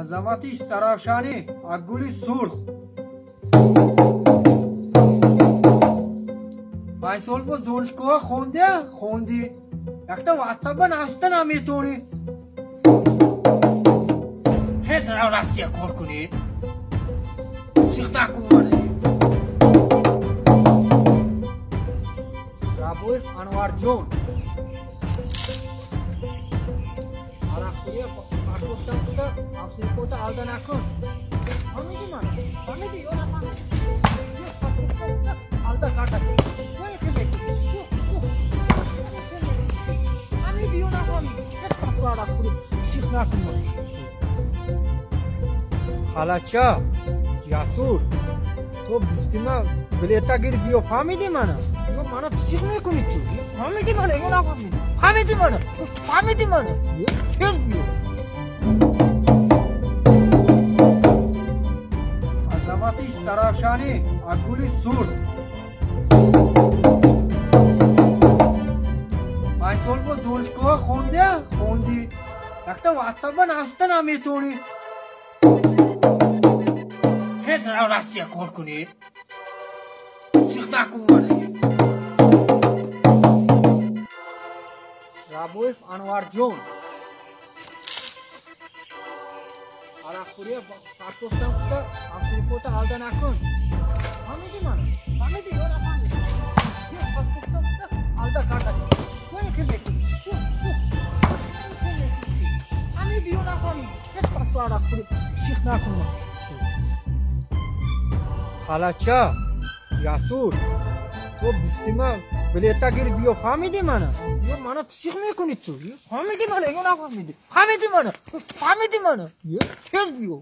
Азамати Саравшанӣ, аз гули сурх. 5 сол боз донишгоҳ хондия? Хондӣ. Якта ватсапа нависта наметонӣ. Ҳеҷ рав Россия кор кунӣ. Сих накун мана. Рабоев Анварҷон. Арақхӯрия партофтам гуфта ҳамсинфота алда накун. Фаҳмидӣ мана? Фаҳмидӣ ё нафаҳмидӣ? Алда карда. Фаҳмидӣ ё нафаҳмидӣ? Арақхӯрӣ сих накун мана. Халача, Ясур, то бистима билета гир биё, фаҳмидӣ мана? Ё мана псих мекунӣ ту? Фаҳмидӣ мана ё нафаҳмидӣ? Фаҳмидӣ мана? Фаҳмидӣ мана? Тез биё. Азамати Саравшанӣ, аз гули сурх. 5 сол боз донишгоҳ хондия? Хондӣ. Якта ватсапа нависта наметонӣ. Ҳеҷ рав Россия кор кунӣ. Сих накун мана. Рабоев Анварҷон. Арақхӯрия партофтам гуфта ҳамсинфота алда накун. Фаҳмидӣ мана? Фаҳмидӣ ё нафаҳмидӣ? Партофтам гуфта алда карда. Фаҳмидӣ ё нафаҳмидӣ? Ҳеҷ вақт арақхӯрӣ сих накун мана. Халача, Ясур, то бистима билета гир биё, фаҳмидӣ мана? Ё мана псих мекунӣ ту? Фаҳмидӣ мана ё нафаҳмидӣ? Фаҳмидӣ мана? Фаҳмидӣ мана? Тез биё.